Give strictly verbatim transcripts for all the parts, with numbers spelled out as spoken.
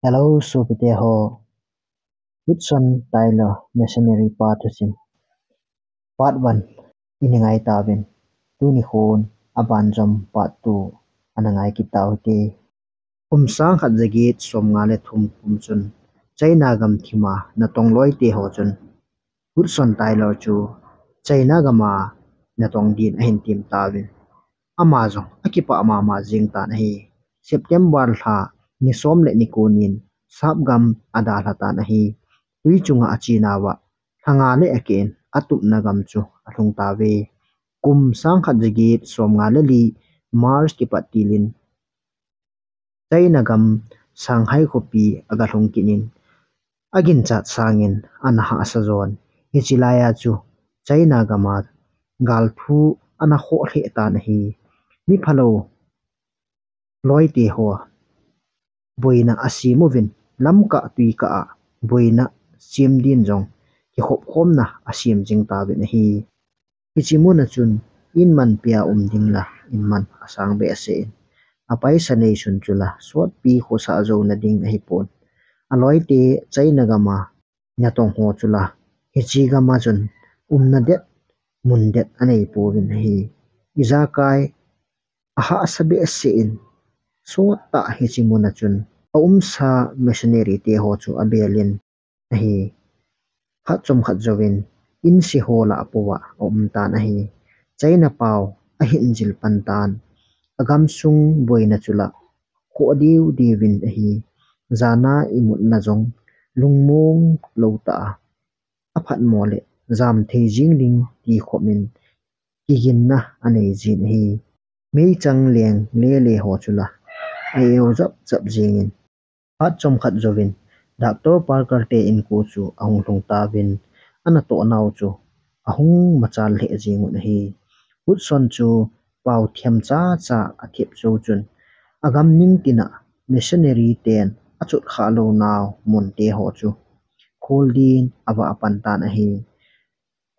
Hello, sopite ho. Hudson Taylor, missionary pa thusim. Part one, ini ngai tauvin. Tuni khun, aban jom part two, ana ngai kit tau hite. Kum sang khat jaget som nga le thum kum chun, China gam thima natong loite ho chun, Hudson Taylor chu China gama natong din ahin tim tauvin. Ama jong akipah mama jing tan ahi. September lha ni som le ni ko nin sap gam adalha tan ahi. Tui chunga achenauva lha nga le akeh in atupna gam chu alhung tauve. Kum sang khat jaget som nga le li March kipat tilin China gam Shanghai khopi aga lhung kit in, aginchat sangin ana hahsa jon. Hiche laiya chu China gama gal thu ana khoh lheh tan ahi. Mi phalou loite ho boina asem uvin, lamkah tuikah a boina sem din jong kikhop khomna asem jing tauvin ahi. Hiche muna chun in man pia um ding la, in man asang behseh in, apaisa neisun chu la sotpi khosa jouna ding ahipon, aloite China gama natong ho chu la hiche gama chun umna det, mun det anei pouvin ahi. Ijakai ahahsa behseh in, sottah hiche muna chun aumsa missionary te ho chu abelin ahi. Phat chomkhat jouvin inse ho lah a pouva aum tan ahi. China pao ahin jil pan tan. Agam sung boina chu la khoh diu diuvin ahi. Jana imutna jong lungmong lou tah a, aphatmo le jam thei jing ding ti khopin kiginna anei jin ahi. Meichang leng lele ho chu la a-eu jap jap jingin, phat chomkhat jouvin Doctor Parker te inko chu ahung lhung tauvin, anatoh nau chu ahung machal lheh jingun ahi. Hudson chu pao themcha cha athep jou chun, agam ning tina missionary ten achot khah lou nau mun te ho chu khol din avah pan tan ahi.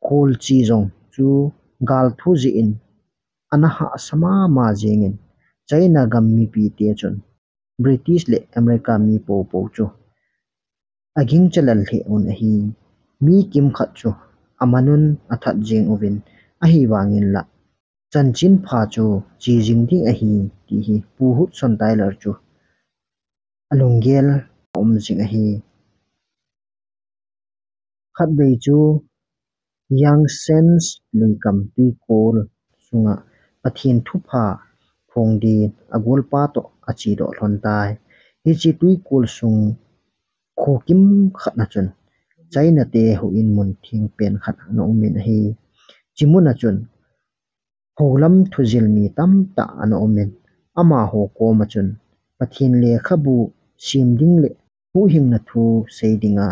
Kholchi jong chu gal thu jeh in ana hahsa mama jingin, China gam mipi te chun British le America mi poupou chu agingcha lal lheh un ahi. Mi kimkhat chu amanun athat jing uvin, ahivangin la chanchin pha chu che jing ding ahi, ti hi Pu Hudson Taylor chu alunggel aum jing ahi. Khatvei chu Yangtze luikam tuikol sunga Pathen thupha phong din agolpa toh achedoh lhon tai. Hiche tuikol sung kho kimkhat na chun China te houin mun thengpen khat ana umin ahi. Hiche muna chun houlam thujil mi tamtah ana umin, amaho koma chun Pathen lekhabu sim ding le huhhingna thu sei dinga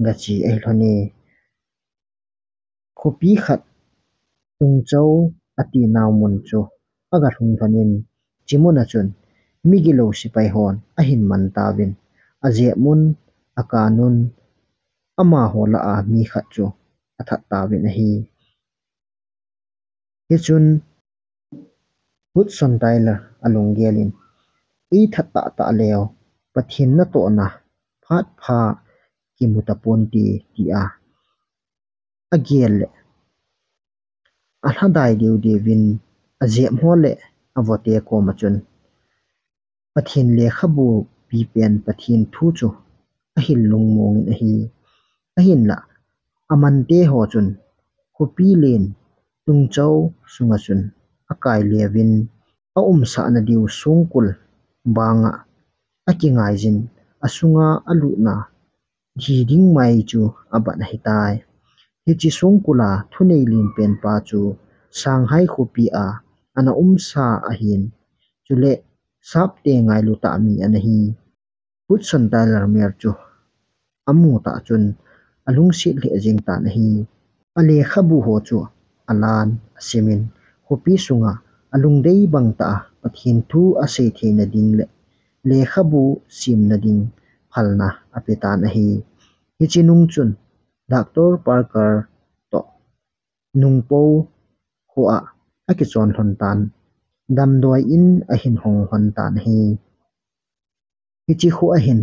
gache ahi lhone. Khopi khat Tungchou ati nau mun chu aga lhung lhonin, hiche muna chun migilou sepai hon ahin man tauvin, ajep un, akan un, amaho lah a mi khat chu athat tauvin ahi. Hichun Hudson Taylor alunggel in, eithat tahtah leu Pathen natohna phat pha kimu tapon te, tia agel le alhadai deu deuvin, ajep ho le avote koma chun Pathen lekhabu pipen Pathen thu chu ahil lungmongin ahi. Ahinla, amante ho chun khopi len Tungchou sunga chun akai leuvin, aumsahna diu songkul banga akingaijin, asunga alutna thi ding mai chu aban ahitai. Hiche songkul a thunei lenpen pa chu Shanghai khopi a ana umsa ahin, chule sapte ngailu tah mi ana hi. Hudson Taylor mel chu amu tah chun alungset lheh jeng tan ahi. Alekhabu ho chu alan asimin, khopi sunga alungdei bang tah a Pathen thu asei theina ding le lekhabu simna ding phalna ape tan ahi. Hiche nung chun Doctor Parker toh Nungpou kho a akichon lhon tan, damdoi in ahin hong lhon tan ahi. Hiche khu ahin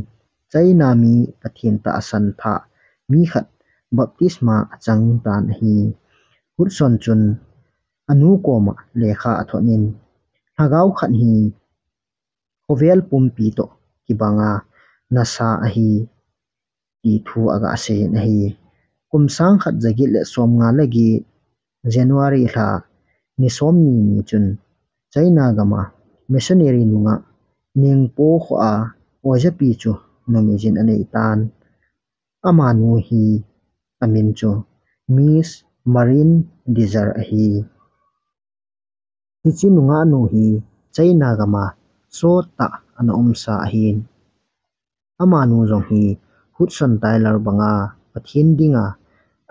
China mi Pathen tahsan thah mi khat baptisma achang tan ahi. Hudson chun anu koma lekha athot in, lhagao khat hi khovel pumpi toh kibanga nasa ahi, ti thu aga seiyin ahi. Kum sang khat jaget le som nga le get January lha ni som ni ni chun China gama missionary nungah Ningpo khoa ojapi chu numei jin anei tan. Amanu hi amin chu Miss Marin Dizar ahi. Hiche nungah nu hi China gama sottah ana umsa ahin. Amanu jong hi Hudson Taylor banga Pathen dinga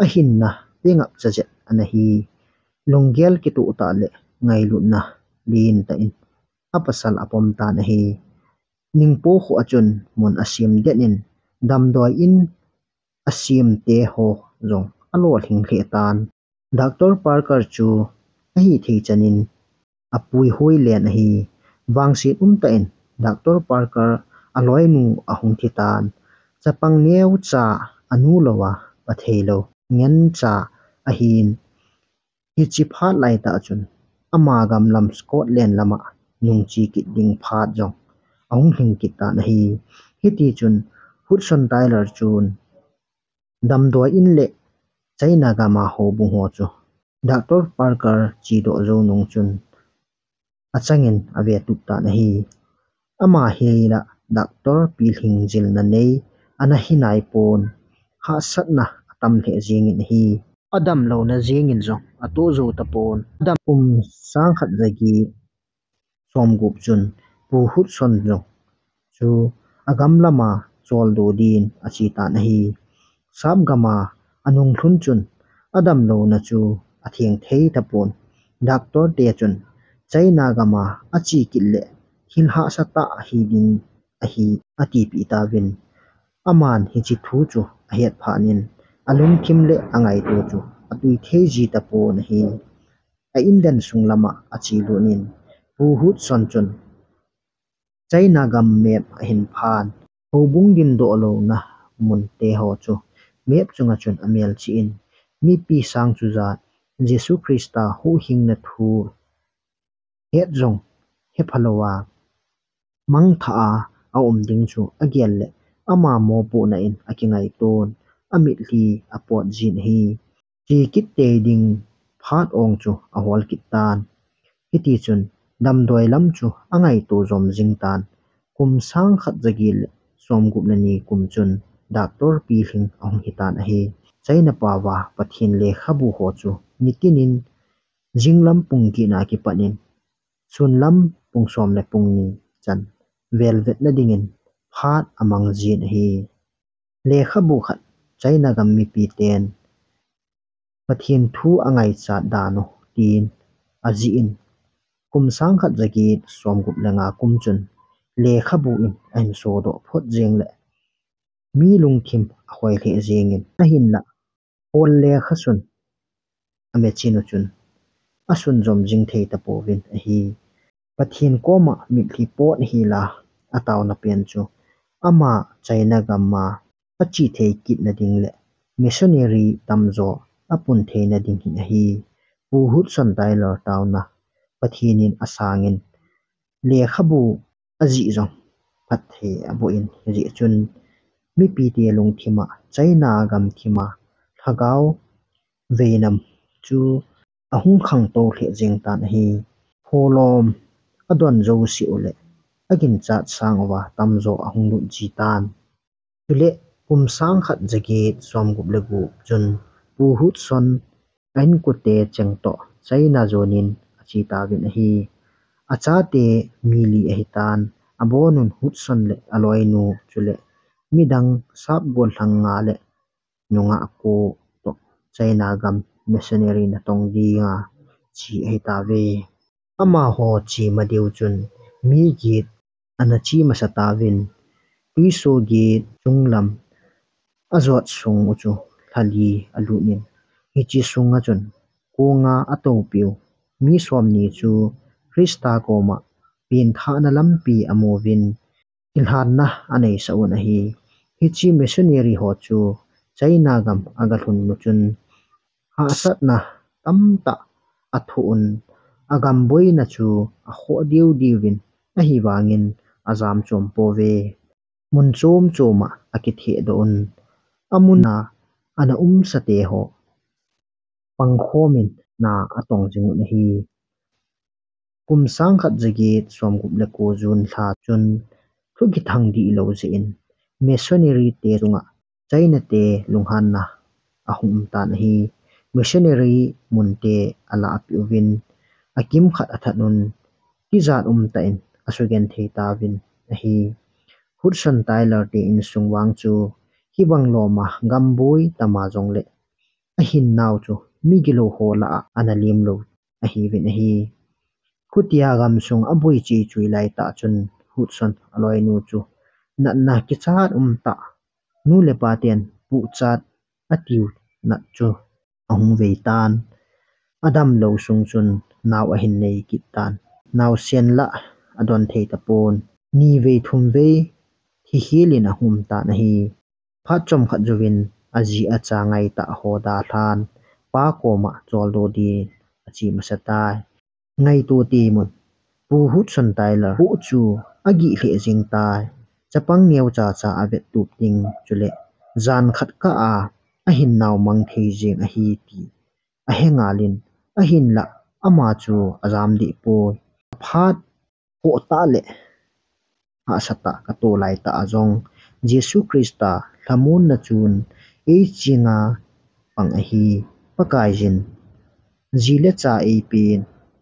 ahinna pengap chajet ana hi. Lunggel kitoh tah le ngailutna lentah in apasal apom tan ahi. Ningpo khoa chun mun asem den in damdoi in asemte ho jong alolhing lheh tan. Doctor Parker chu ahithei chanin apuihoi len ahi. Vangset umtah in Doctor Parker aloinu ahung thi tan. Chapang neocha anu louva pathei lou ngencha ahin. Hiche phat laitah chun ama gamlam Scotland lama nungche kit ding phat jong ahung lhing kit tan ahi. Hitichun Hudson Taylor chun damdoi in le China gama houbung ho chu Doctor Parker chedoh jou nung chun achangin avetup tan ahi. Ama hi la Doctor pilhing jilna nei ana hi naipon, hahsatna atam lheh jengin ahi. Adamlouna jengin jong atoh jou tapon. Adam kum sang khat jaget somgup chun Pu Hudson jong chu agamlama choldo din ache tan ahi. Sap gama anunglhun chun adamlouna chu atheng thei tapon. Doctor te chun China gama ache kit le thil hahsa tah ahi ding ahi atipeh tauvin. Aman hiche thu chu ahet phat in alungthim le angaito chu atui thei ji tapon ahi. A indan sung lama achelut in Pu Hudson chun China gam map ahin phan. Houbung dindoh louna munte ho chu map chunga chun amelchih in mipi sang chujat Jesu Christa huhhingna thu het jong hepha louva mangthah a aum ding chu agel le ama mopohna in akingaiton, amitlhi apot jin ahi. Che kit tei ding phat ong chu ahol kit tan. Hitichun damdoi lam chu angaito jom jing tan. Kum sang khat jaget le somgup le ni kum chun Doctor pilhing ahung hitan ahi. China paova Pathen lekhabu ho chu nitinin jinglam pung get na kipat in sunlam pung som le pung ni chan velvetna dingin phat amang jin ahi. Lekhabu khat China gam mipiten Pathen thu angaichat dan u tin ajih in kum sang khat jaget somgup le nga kum chun lekhabu in ahin sodoh phot jeng le mi lungthim akhoi lheh jengin ahinla Paul lekhasun amechin u chun asunjom jing thei tapouvin ahi. Pathen koma mitlhi pot hila ataona pen chu ama China gama ache thei kitna ding le missionary tamjo apun theina ding hi ahi. Pu Hudson Taylor taona Pathen in asangin lekhabu ajih jong phatthei aboh in hijeh chun mipite lungthima China gamthima lhagao veinam chu ahung khangtou lheh jeng tan ahi. Holom adon jouse u le aginchat sang uva tamjo ahung lut ji tan. Chule kum sang khat jaget somgup le gup chun Pu Hudson a inkote cheng toh China jonin ache tauvin ahi. Achate mi li ahitan, abonun Hudson le aloinu chule midang sap gollhang nga le nungah ko toh China gam missionary natong dinga che ahitauve. Amaho che ma diu chun mi get ana che masa tauvin, tuiso get chunglam ajot sung u chu lhali alut in, hiche sunga chun konga atoupiu mi somni chu Christa koma penthahna lampi amuvin, kilhanna aneisah un ahi. Hiche missionary ho chu China gam agalhun u chun hahsatna tamtah athoh un, agam boina chu akhoh diu diuvin, ahivangin ajam chom pouve. Mun chom choma akithehdoh un, amun a ana umsa teho pangkhomin na atong jing un ahi. Kum sangkhat jaget somgup le ko June lha chun thu kithang dihlou jeh in missionary te chunga China te lunghanna ahung um tan ahi. Missionary munte alahpeh uvin, akimkhat athat un, tijat umtah in asugenthei tauvin ahi. Hudson Taylor te insung vang chu hibang loma gamboi tama jongle ahinnau chu migilou ho lah a ana lemlou ahiuvin ahi. Khutia gamsung aboi chechui laitah chun Hudson aloinu chu natna kichat umtah, nu le pa ten puhchat atiu nat chu ahung vei tan. Adamlou sung chun nao ahin nei kit tan. Naosen lah adon thei tapon. Nivei thumvei thikhel in ahung um tan ahi. Phat chomkhat jouvin aji acha ngaitah ho dalhan, pa koma choldo din ache masa tai. Ngaito temun, Pu Hudson Taylor pu chu agih lheh jeng tai. Chapang neocha cha avettup ding chule jan khat kah a ahinnau mang thei jeng ahi ti ahengal in, ahinlah ama chu ajam deh poi. Phat hohtah le hahsatah katoh laitah a jong Jesu Christa lhamonna chun eichenga pang ahi. Pakaiyin ji le cha eipen,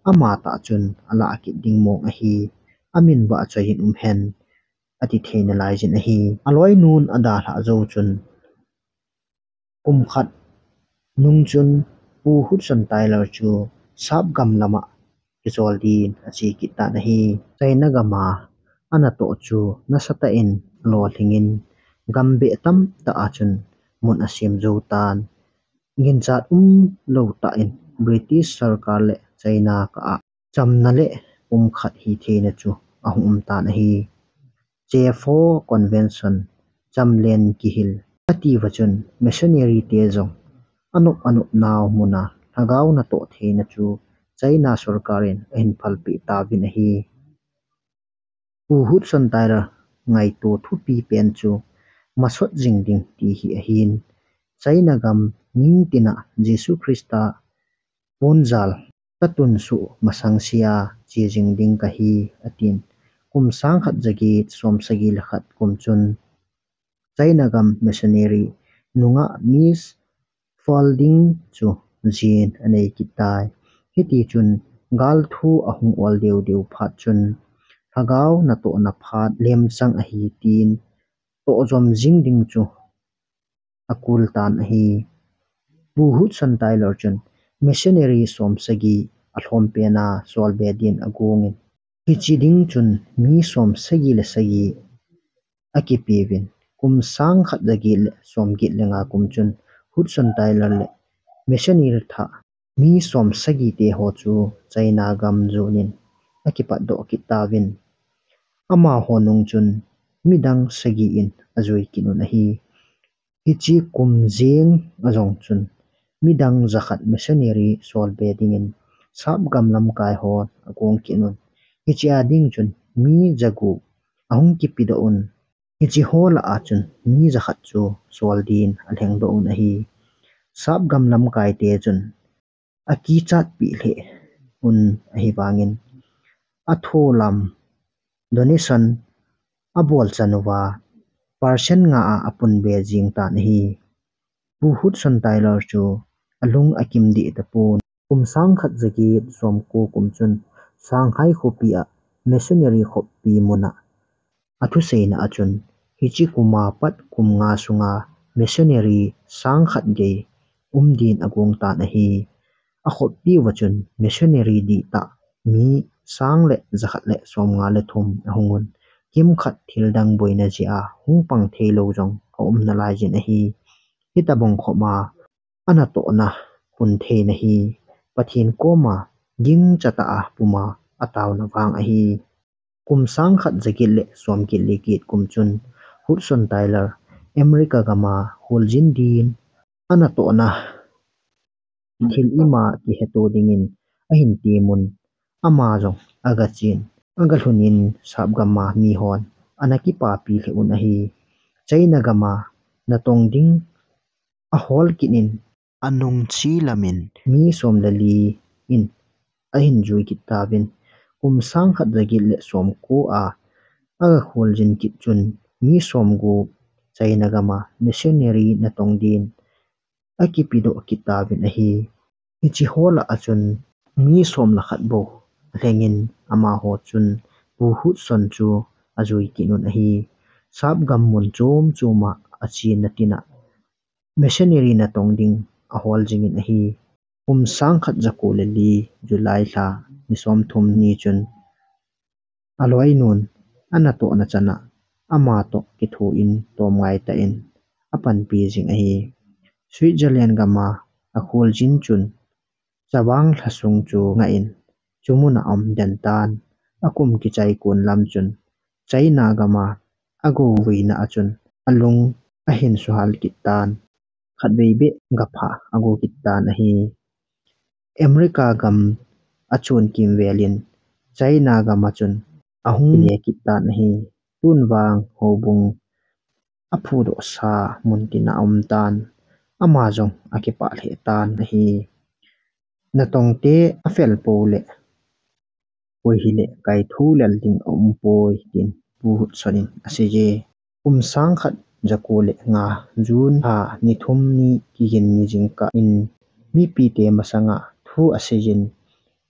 amatah chun alah kit ding mong ahi. Amin vahchoiyin umhen, ati thei nalaiyin ahi. Aloinun adalhah jou chun kum khat nung chun Pu Hudson Taylor chu Sap gam lama kichol din ache kit tan ahi. China gama anatoh chu nasatah in alolhingin, gam beh tamtah a chun mun asem jou tan. Ginchat umlou tah in British sorkar le China kah a chamna le pumkhat hitheina chu ahung um tan ahi. Chefoo Convention, chamlen kihil, atiuva chun missionary te jong anop anopnau muna lhagao natoh theina chu China sorkar in ahin phalpeh tauvin ahi. Pu Hudson Taylor ngaito thupi pen chu masot jing ding ti hi ahin, China gam ningtina Jesu Christa ponjal katunsuh masang sea che jing ding kahi, atin. Kum sangkhat jaget somsagi le khat kum chun China gam missionary nungah Miss Fielding chu jin anei kit tai. Hitichun galthu ahung ol deudeu phat chun lhagao natohna phat lemchang ahi tin tohjom jing ding chu akul tan ahi. Pu Hudson Taylor chun missionary somsagi alhom pena solbe din agongin, hiche ding chun mi somsagi le sagi akipeuvin, kum sangkhat jaget le somget le nga kum chun Hudson Taylor le missionary thah mi somsagi teho chu China gam jonin akipatdoh kit tauvin, amaho nung chun midang sagi in ajui kit un ahi. Hiche kum jeng a jong chun midang jakhat missionary solbe dingin Sap gam lamkai hon agong kit un. Hichea ding chun mi jagup ahung kipedoh un. Hiche ho lah a chun mi jakhat chu sol din alhengdoh un ahi. Sap gam lamkai te chun akichatpi lheh un ahivangin, atholam donation abolchan uva percent nga a apunbe jing tan ahi. Pu Hudson Taylor chu alung akim deh tapon. Kum sangkhat jaget somko kum chun Shanghai khopi a missionary khoppi muna athuseina a chun, hiche kuma pat kum nga sunga missionary sangkhat gei um din agong tan ahi. Akhoppi uva chun missionary dihtah mi sang le jakhat le somnga le thum ahung un, kimkhat thildang boina jeh a hung pang theilou jong aum nalaijin ahi. Hitobang khop a anatohna pun theina hi Pathen koma gingchatah a puma ataona vang ahi. Kum sang khat ja get le som get le get kum chun Hudson Taylor America gam a kholjin din anatohna thil ima kiheto dingin ahin temun, ama jong aga chen, aga lhun in sap gam a mihon ana kipapi lheh un ahi. China gam a natong ding ahol kit in, anung chi lam in mi som le li in ahin jui kit tauvin, kum sang khat ja get le som ko a aga kholjin kit chun mi som gup China gam a missionary natong din akipedoh kit tauvin ahi. Hiche ho lah a chun mi som le khat bou alheng in amaho chun Pu Hudson chu ajui kit un ahi. Sap gam mun chom chom a achena tin a missionary natong ding ahol jing in ahi. Kum sang khat ja ko le li July lha ni som thum ni chun aloinun anatohna chan a ama toh kitho in tom ngai tah in apanpi jing ahi. Switzerland gam a akholjin chun Chavang lhasung chu ngah in chumun a aum den tan, akum kichai kon lam chun China gam a agou vuina a chun alung ahin suhal kit tan, khatvei beh gapha ago kit tan ahi. America gam achun kimvel in China gam a chun ahung le kit tan ahi. Tun vang houbung aphudoh sa mun tin a aum tan, ama jong akipah lheh tan ahi. Natong te afel pou le, koi hile kaitho lel ding aum poi, tin Pu Hudson in aseiye. Kum sang khat ja ko le nga June lha ni thum ni kigin ni jingkah in mipite masang a thu aseiyin,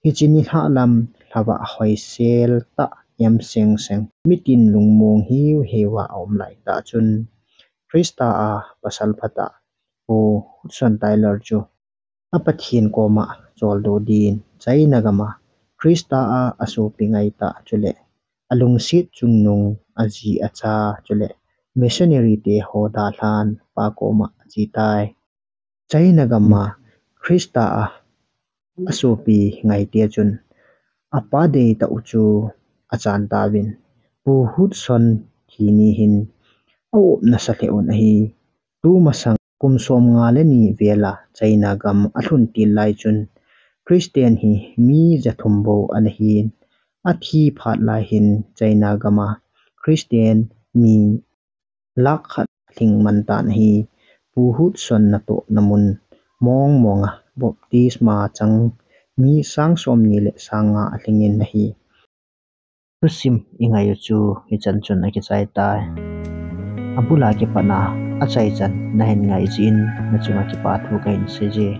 hiche ni lhah lam lhavah hoisel tah em seng seng, mitin lungmong hiu hiu a aum lai tah chun Christa a pasal phatah Pu Hudson Taylor chu a Pathen koma choldo din China gam a Christa a asopi ngai tah chule alungset chungnung aji acha chule missionary te ho dalhan pa koma ache tai. China gam a Christa a asopi ngai te chun apa deitah u chu achan tauvin Pu Hudson thi ni hin aum nasa lheh un ahi. Tumasang kum som nga le ni vel a China gam alhun til lai chun Christian hi mi ja thum bou ana hin, athi phat lai hin China gam a Christian mi lakh khat alhing man tan ahi. Pu Hudson natohna mun mong mong a baptisma chang mi sang som ni le sang nga alhing in ahi. Thusim ingai u chu hichan chun akichai tai. Abul a kipat a achaichan nahin ngai jeh in nachung a kipa thu kahin seiye.